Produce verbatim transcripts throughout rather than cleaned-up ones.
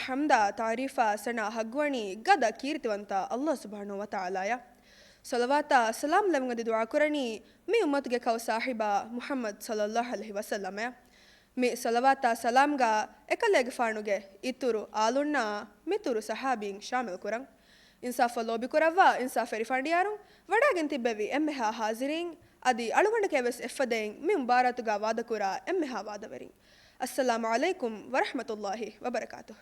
ޙަމްދާ ތަޢުރީފާ ސަނާ ޙައްޤުވަނީ ގަދަ ކީރިތިވަންތަ ﷲ ސުބްޙާނަހޫ ވަތަޢާލާއަށް. ޞަލަވާތާ ސަލާމް ލެވުން އަދި ދުޢާ ކުރަނީ މި އުއްމަތުގެ ކައު ސާހިބާ މުޙައްމަދު ޞައްލައްލާހު ޢަލައިހި ވަސައްލަމަށް. މި ޞަލަވާތާ ސަލާމްގަ އެކަލޭގެފާނުގެ އިތުރު އާލުންނާ މިތުރު ޞަޙާބީން ޝާމިލް ކުރަން. އިންސާފަށް ލޯބިކުރައްވާ އިންސާފުވެރި ފަނޑިޔާރުން، ވަޑައިގެން ތިއްބެވި އެންމެހާ ޙާޟިރީން، އަދި އަޅުގަނޑަކަށް ވެސް އެއްފަދައިން މި މުބާރާތުގަ ވާދަކުރާ އެންމެހާ ވާދަވެރިން. އައްސަލާމު ޢަލައިކުމް ވަރަޙްމަތުﷲ ވަބަރަކާތުހު.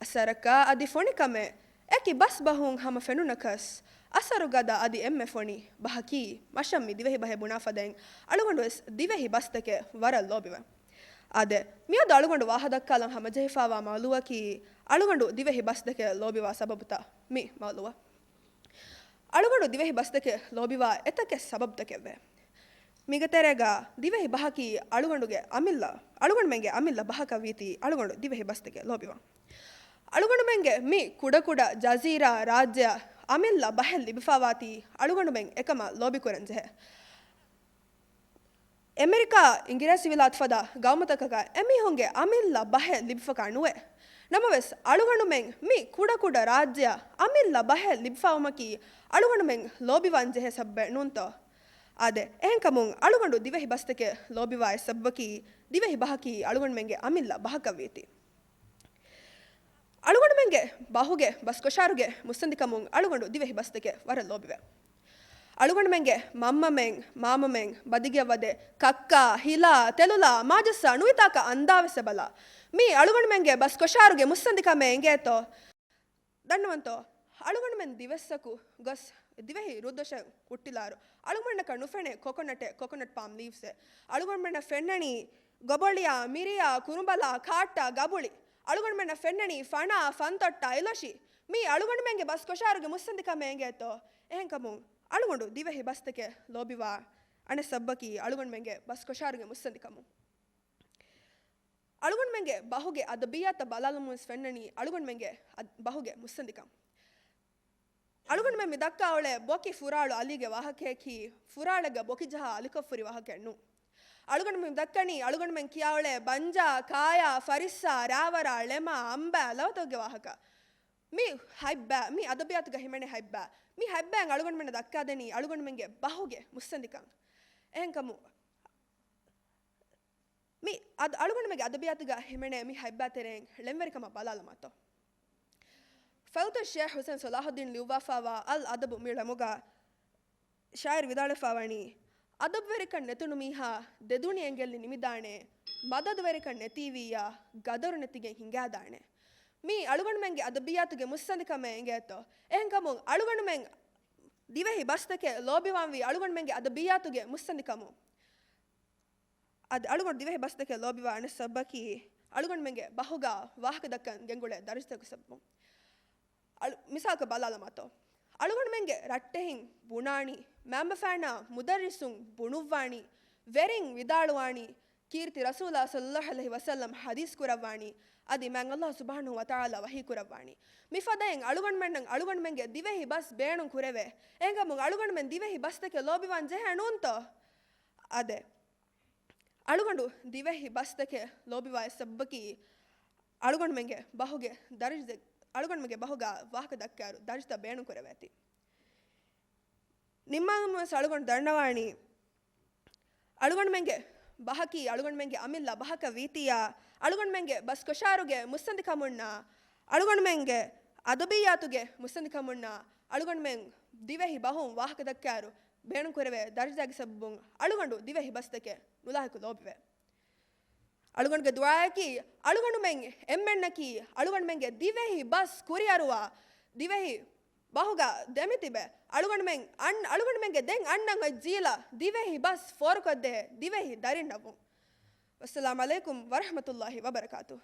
އަސަރަކާ އަދި ފޮނިކަމެއް އެކި ބަސް ބަހުން ހަމަ ފެނުނަކަސް، އަސަރު ގަދަ އަދި އެންމެ ފޮނި ބަހަކީ، މަށަށް މި ދިވެހި ބަހެއް ބުނާ ފަދައިން އަޅުގަނޑު ވެސް ދިވެހި ބަސްތަކެއް ވަރަށް ލޯބިވަން. އާދެ، މިއަދު އަޅުގަނޑު ވާހަކަ ދައްކާލަން ހަމަޖެހިފާވާ މައުޟޫޢަކީ، އަޅުގަނޑު ދިވެހި ބަސްތަކެއް ލޯބިވާ ސަބަބުތައް މި މައުޟޫޢަށް. އަޅުގަނޑު ދިވެހި ބަސްތަކެއް ލޯބިވާ އެތަކެއް ސަބަބުތަކެއްވޭ. މީގެ ތެރޭގަ ދިވެހި ބަހަކީ އަޅުގަނޑުގެ އަމިއްލަ، އަޅުގަނޑުމެންގެ އަމިއްލަ ބަހަކަށް ވީތީ އަޅުގަނޑު ދިވެހި ބަސްތަކެއް ލޯބިވާ. އަޅުގަނޑުމެންގެ މި ކުޑަކުޑަ ޖަޒީރާ ރާއްޖެއަށް އަމިއްލަ ބަހެއް ލިބިފާވާތީ އަޅުގަނޑުމެން އެކަމަށް ލޯބިކުރަން ޖެހޭ. އެމެރިކާ، އިނގިރޭސިވިލާތު ފަދަ ގައުމުތަކަކަށް އެމީހުންގެ އަމިއްލަ ބަހެއް ލިބިފަކާ ނުވޭ. ނަމަވެސް، އަޅުގަނޑުމެން މި ކުޑަކުޑަ ރާއްޖެއަށް އަމިއްލަ ބަހެއް ލިބިފައުމަކީ އަޅުގަނޑުމެން ލޯބިވާން ޖެހޭ ސަބަބެއް ނޫންތޯ؟ އާދެ، އެހެންކަމުން އަޅުގަނޑު ދިވެހި ބަސްތަކެއް ލޯބިވާ އެއް ސަބަބަކީ، ދިވެހި ބަހަކީ އަޅުގަނޑުމެންގެ އަމިއްލަ ބަހަކަށް ވީތީ. އަޅުގަނޑުމެންގެ ބަހުގެ ބަސްކޮށާރުގެ މުއްސަނދިކަމުން އަޅުގަނޑު ދިވެހި ބަސްތަކެއް ވަރަށް ލޯބިވޭ. އަޅުގަނޑުމެންގެ މަންމަމެން، މާމަމެން، ބަދިގެ ވަދެ، ކައްކާ، ހިލާ، ތެލުލާ، މާޖައްސާ ނުވިތާކަށް އަންދާވެސް އެބަލާ. މީ އަޅުގަނޑުމެންގެ ބަސްކޮށާރުގެ މުއްސަނދިކަމޭ އެނގޭތޯ؟ ދަންނަވަންތޯ؟ އަޅުގަނޑުމެން ދިވެއްސަކު ގޮސް ދިވެހި ރުއްދޮށަށް ހުއްޓިލާއިރު، އަޅުގަނޑަކަށް ނުފެނޭ ކޮކޮނަޓެއް، ކޮކޮނަޓް ޕާމް ލީވްސްއެއް. އަޅުގަނޑުމެންނަށް ފެންނަނީ ގޮބޮޅިއާ، މިރިއާ، ކުރުނބަލާ، ކާއްޓާ، ގަބުޅި. އަޅުގަނޑުމެންނަށް ފެންނަނީ ފަނާ، ފަންތޮއްޓާ، އިލޮށި. މީ އަޅުގަނޑުމެންގެ ބަސްކޮށާރުގެ މުއްސަނދިކަމޭ އެނގޭތޯ؟ އެހެންކަމުން އަޅުގަނޑު ދިވެހި ބަސްތަކެއް ލޯބިވާ އަނެއް ސަބަބަކީ އަޅުގަނޑުމެންގެ ބަސްކޮށާރުގެ މުއްސަނދިކަމުން. އަޅުގަނޑުމެންގެ ބަހުގެ އަދަބިއްޔާތަށް ބަލާލުމުން ވެސް ފެންނަނީ އަޅުގަނޑުމެންގެ އަދް-، ބަހުގެ މުއްސަނދިކަން. އަޅުގަނޑުމެން މި ދައްކާ އުޅޭ ބޮކި ފުރާޅު އަލީގެ ވާހަކަޔަކީ، ފުރާޅެއްގަ ބޮކި ޖަހާ އަލިކޮށްފުރި ވާހަކައެއް ނޫން. އަޅުގަނޑު މި ދައްކަނީ، އަޅުގަނޑުމެން ކިޔާ އުޅޭ ބަންޖާ، ކާޔާ، ފަރިއްސާ، ރާވަރާ، ޅެމާ، އަނބާ، ލަވަތަކުގެ ވާހަކަ. މި ހަތްބާ، މި އަދަބިއްޔާތުގަ ހިމެނޭ ހަތްބާ. މި ހަތްބާއިން އަޅުގަނޑުމެންނަށް ދައްކާދެނީ އަޅުގަނޑުމެންގެ ބަހުގެ މުއްސަނދިކަން. އެހެންކަމުން، މި އަދް-، އަޅުގަނޑުމެންގެ އަދަބިއްޔާތުގަ ހިމެނޭ މި ހަތްބާ ތެރެއިން ޅެންވެރިކަމަށް ބަލާލަމާތޯ. ފަޟީލަތުއް ޝޭޚް ޙުސައިން ޞަލާޙުއްދީން ލިޔުއްވާފާވާ އަލް އަދަބު މި ޅެމުގަ ޝާއިރު ވިދާޅުވެފާވަނީ، އަދަބުވެރިކަން ނެތުނު މީހާ ދެދުނި އެނގެއްލި ނިމިދާނެ، މަދަދުވެރިކަން ނެތީވިއްޔާ ގަދަރު ނެތިގެން ހިނގާދާނެ. މީ އަޅުގަނޑުމެންގެ އަދަބިއްޔާތުގެ މުއްސަނދިކަމޭ އެނގޭތޯ. އެހެންކަމުން އަޅުގަނޑުމެން ދިވެހި ބަސްތަކެއް ލޯބިވާންވީ އަޅުގަނޑުމެންގެ އަދަބިއްޔާތުގެ މުއްސަނދިކަމުން. އަދި އަޅުގަނޑު ދިވެހި ބަސްތަކެއް ލޯބިވާ އަނެއް ސަބަބަކީ، އަޅުގަނޑުމެންގެ ބަހުގަ ވާހަކަ ދައްކަން ގެންގުޅޭ ދަރަޖަތަކުގެ ސަބަބުން. އަޅު-، މިސާލަކަށް ބަލާލަމާތޯ. އަޅުގަނޑުމެންގެ ރައްޓެހިން ބުނާނީ، މައިންބަފައިންނާ މުދައްރިސުން ބުނުއްވާނީ، ވެރިން ވިދާޅުވާނީ، ކީރިތި ރަސޫލާ ޞައްލައްލާހު ޢަލައިހި ވަސައްލަމް ޙަދީޘް ކުރައްވާނީ، އަދި މާތް ﷲ ސުބްޙާނަހޫ ވަތަޢާލާ ވަޙީ ކުރައްވާނީ. މިފަދައިން އަޅުގަނޑުމެންނަށް އަޅުގަނޑުމެންގެ ދިވެހި ބަސް ބޭނުން ކުރެވޭ. އެހެންކަމުން އަޅުގަނޑުމެން ދިވެހި ބަސްތަކެއް ލޯބިވާން ޖެހޭ ނޫންތޯ؟ އާދެ. އަޅުގަނޑު ދިވެހި ބަސްތަކެއް ލޯބިވާ އެއް ސަބަބަކީ، އަޅުގަނޑުމެންގެ ބަހުގެ ދަރަޖަ-، އަޅުގަނޑުމެންގެ ބަހުގަ ވާހަކަ ދައްކާއިރު ދަރަޖަތައް ބޭނުން ކުރެވޭތީ. ނިންމާލުމުން ވެސް އަޅުގަނޑު ދަންނަވާނީ، އަޅުގަނޑުމެންގެ ބަހަކީ އަޅުގަނޑުމެންގެ އަމިއްލަ ބަހަކަށް ވީތިއްޔާ، އަޅުގަނޑުމެންގެ ބަސްކޮށާރުގެ މުއްސަނދިކަމުންނާ، އަޅުގަނޑުމެންގެ އަދަބިއްޔާތުގެ މުއްސަނދިކަމުންނާ، އަޅުގަނޑުމެން ދިވެހި ބަހުން ވާހަކަ ދައްކާއިރު ބޭނުން ކުރެވޭ ދަރަޖާގެ ސަބަބުން އަޅުގަނޑު ދިވެހި ބަސްތަކެއް ނުލާހިކު ލޯބިވޭ. އަޅުގަނޑުގެ ދުޢާއަކީ، އަޅުގަނޑުމެން އެންމެންނަކީ، އަޅުގަނޑުމެންގެ ދިވެހި ބަސް ކުރިއަރުވާ، ދިވެހި ބަހުގަ ދެމިތިބެ، އަޅުގަނޑުމެން އަން-، އަޅުގަނޑުމެންގެ ދެން އަންނަން އޮތް ޖީލަށް ދިވެހި ބަސް ފޯރުކޮށްދޭ ދިވެހި ދަރިންނަށްވުން. ވައްސަލާމް ޢަލައިކުމް ވަރަޙްމަތުﷲ ވަބަރަކާތުހު.